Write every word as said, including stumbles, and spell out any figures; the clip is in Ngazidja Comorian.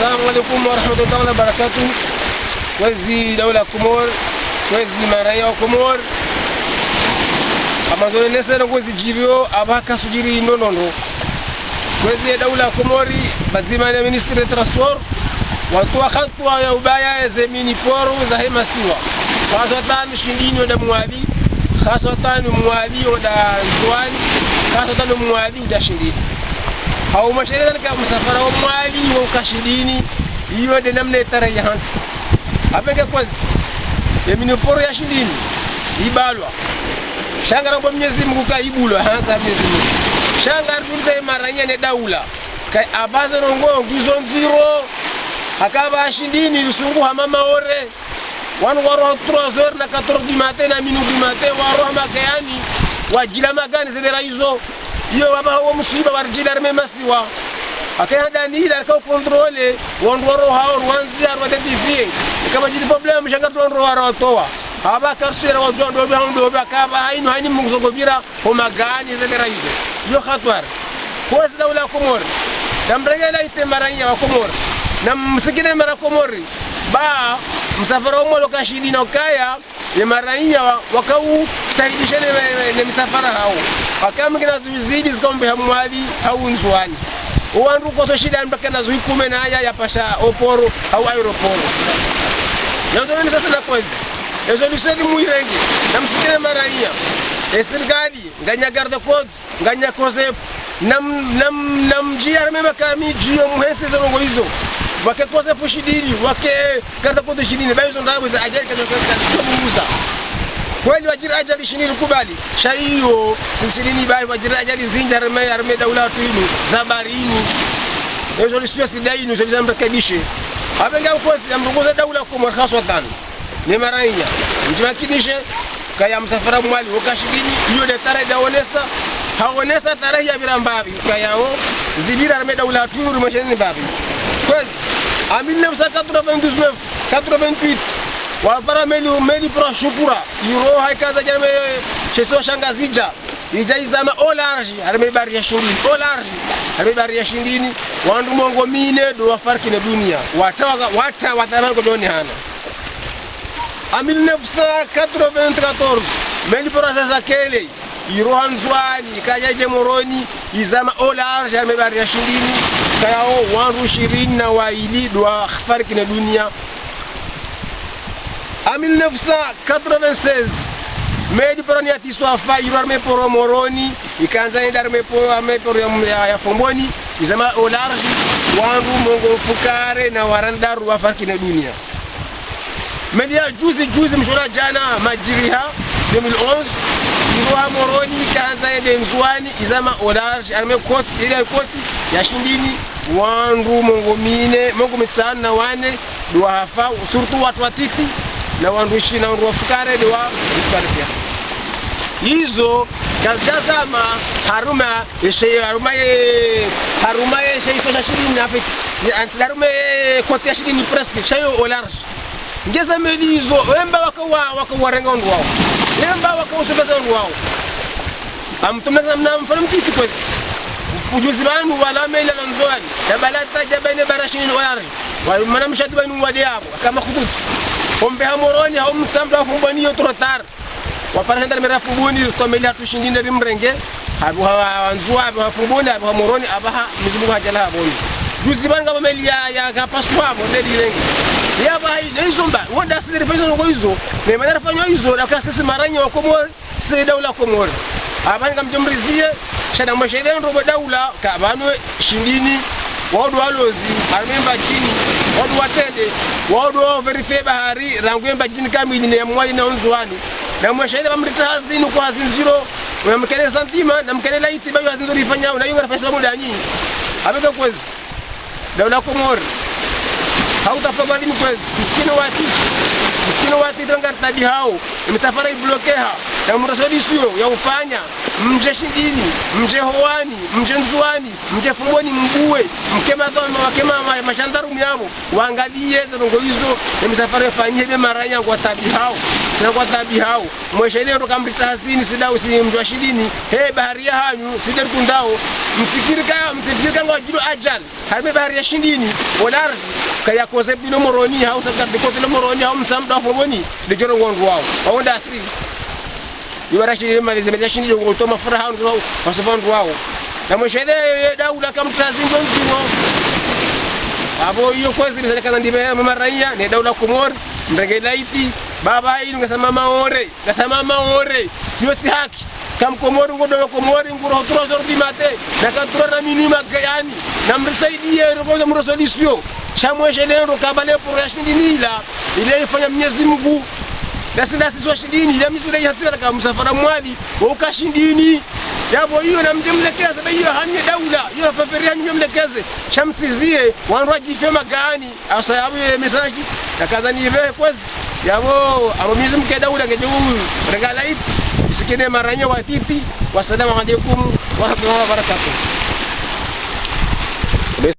Assalamu alaikum warahmatullahi wabarakatuh. Kwezi daula Komori, kwezi maraya wa Komori. Amazone nesero kwezi djiriyo, aba kasudjiri nonono. Kwezi ye daula Komori, pvadzima ne ministre de transport, watowa hatuwa ya ubaya eze mini poro zahe masiwa. Haswatan Shindini wenda Mwali, haswatan Mwali wenda Ndzuani, haswatan Mwali wenda Shindini. Hau mashereza nika msafara wa Mwali wa uka Shindini, iyo nde namna ye tarehi ya hantsi. Apvenge kwezi, ye mini poro ya Shindini, ibalwa. Sha ngarambo Mwenyezi Mungu ka ibulwa, hantsi Mwenyezi Mungu. Sha ngaridjuliza ye maraya ne daula. Ka abaze ndrongoo ngizo ndziro, haka apvaha Shindini, lusungu hama Maore. Wandru waroha trois heures na quatre heures du matin na minuit du matin, waroha magayani, wadjila magani zendera izo. Iyo wapvaha wo msiba waridjila harumwa ye masiwa. Haka handani ila rika ukontrole, wandru waroha, wandru wandzi, wandru wa identifier. Ika pvadjiri problème, sha ngaridjo wandru waroha watowa. Aba kariswera wadjo ndo bia ndo bia kaba hainu haini munguzogobira. Ho magani zendera izo. Iyo hatwari. Kwezi daula Komori. Namrenge laiti maraya wa Komori. Namsikine mara Komori. Ba, msafara wa Mwali wa uka Shindini na ukaya, ye maraya wa, waka utahidishe ne, ne, ne misafara hawo. Waka mkina zuizidi zikombe ha Mwali, hau Ndzuani. Owandru koso shida mbakana zui kume na aya ya pasha oporo, hau aéroport. Yandzo nini sasa na kwezi. Ezo lisedi muirenge. Namsikine maraya. E sirikali. Nganya garde-côte, nganya COSEP, nam, nam, namdjiye harumwa makami, djiyo muhentsi ze ndrongoo izo. Wake COSEP Shindini, wake garde-côte Shindini, ba izo ndrabo za ajali kazo kazo kazo. Kweli wadjiri ajali Shindini kubali. Sha iyo, si Shindini ba wadjiri ajali zindji harumwa, harumwa daula yatru inu, za bari inu. Ezo lisiyo sida inu, zo lizamrekebishe. Apvenge kwezi, yamrongoza daula Komori haswatan. Ne maraya. Mdjimakinishe, kaya msafara Mwali wa uka Shindini, iyo nde tarehi ya onesa, haonesa tarehi ya pvira mbapvi, kaya o, zipvira harumwa daula yatru inu mwesheni mbapvi. Kwezi, en mille neuf cent quatre-vingt-dix-neuf, quatre-vingt-huit, wapara meli, meli poro Shukura, iroha ikaza dja harumwa, she isiwa sha Ngazidja, idja izama au large, harumwa bahari ya Shindini, au large, harumwa bahari ya Shindini, wandru mengo mine ndo wafariki ne dunia, watra waka, watra watra wako djoni hana. En mille neuf cent quatre-vingt-quatorze, meli poro Sasa Kele, iroha Ndzuani, ikaja idje Moroni, izama au large, harumwa bahari ya Shindini, kaya o wandru ishirini na waili ndo wafariki ne dunia. En mille neuf cent quatre-vingt-seize, meli poro Niati Swafa, iroha harumwa poro Moroni, ikandza yende harumwa po-, harumwa poro ya, ya, ya Fomboni, izama au large, wandru mengo mfukare na warandraru wafariki ne dunia. Meli ya juzi, juzi, mshona jana, Madjiriha, deux mille onze, iroha Moroni, ikandza yende Ndzuani, izama au large, harumwa côte, ile côte ya Shindini, wandru mengo mine, mengo mitsanu na wane, ndo wahafa, surtout watru watiti, na wandru ishi, na wandru wafukare, ndo wa disparaître. Izo, kazidjazama, harumwa, eshe, harumwa ye, harumwa ye, she isiwa sha Shindini na Afrika. Ye, anti harumwa ye, côte ya Shindini presque, sha iyo au large. Ngeza meli izo, wemba waka wa, waka warenga wandru wawo. Wemba waka usomesa wandru wawo. Amtumneza mna mfano mtiti kwezi. Ujuzi pvanu wala meli la Ndzuani. Ya balata, ya baine bahari ya Shindini au large. Wa, mana mshatu pvanu wade yapvo, hama kututu. Ombe ha Moroni, ha Msambwa, ha Fomboni, iyo trop tard. Wapara sendari mera Fomboni, to meli hatru Shindini rimrenge. Apvo ha, ha Ndzuani, apvo ha Fomboni, apvo ha Moroni, apvaha, Mwenyezi Mungu hadjala hapvoni. Juzi pvanu ngapvo meli ya, ya, kapaswa apvo, nde rirenge. Yapvaha, ne izo mba, wonda sisi rifanya ndrongoo izo, ne mana rifanya izo, na kasi sisi maraya wa Komori, si daula Komori. Apvani ngamdjomriziye, sha namwesheleze ndrongoo daula, ka pvanu Shindini, wandru walozi, harumwa Mbadjini, wandru watrende, wandru wa vérifier bahari, rangu ye Mbadjini kamili ne ya Mwali na Ndzuani. Namwesheleze pvamrita hazi inu kwa hazi ndziro, namkele santima, namkele laiti, ba iyo hazi ndziro rifanya, na iyo ngarifanyisa mudani. Apvenge kwezi. Daula Komori. Hau tafadhali mkwezi. Msikini watiti. Msikini watiti ngaritabihao. Misafara iblokeha. Na mrasodi isiyo ya ufanya. Mdje Shindini. Mdje Hoani. Mdje Ndzuani. Mdje Fomboni mbuwe. Mke madhwamana, wake ma, ma, mashandaru miyapvo. Wangaliye ze ndrongoo izo. Ye misafara ifanyishe be maraya ngwatabihao. Sina ngwatabihao. Mwesheleze ndo kamrita hazini, si daula, si mdji wa Shindini. He, bahari ya hanyu, si nde rikundao. Mfikiri ka, mfikiri ka ngwa Ajali, harumwa bahari ya Shindini, o large, kaya koze pvilo Moroni, hau sa garde côte lo Moroni, hau Msamdu hau Fomboni, de djoro ngondro wao. Wao ndasi. Iwara Shindini, mali ze mali ya Shindini, ngo toma furaha, ngo, wasofa ndro wao. Na mweshele ye daula kamtsazi ngo ndziwo. Apvo iyo kwezi, bizana kana ndibe ya mama raiya, ne daula Komori, ndege laiti, baba inu ngasa mama ore, ngasa mama ore. Iyo si haki. Ka Mkomori ngodjo Komori, nguro trois heures du matin, na quatre heures na minuit magayani, na mrisaidiye, rongoza mro solution. Sha mweshele ndo kabale pour ya Shindini ila, ile ifanya Mwenyezi Mungu. Nasi, nasi wa Shindini, ile mizule ya sira ka msafara Mwali, uka Shindini. Yapvo iyo na mdje mlekeze, be iyo hanye daula, iyo faferi hanye mlekeze. Sha mtsiziye, wandru wadjife magayani. Asa yapvo ye message, yakaza nive kwezi. Yapvo, apvo mizi mke daula ngedje u, renga laiti, isikene maranya watiti. Wassalamu alaikum warahmatullahi wabarakatuh.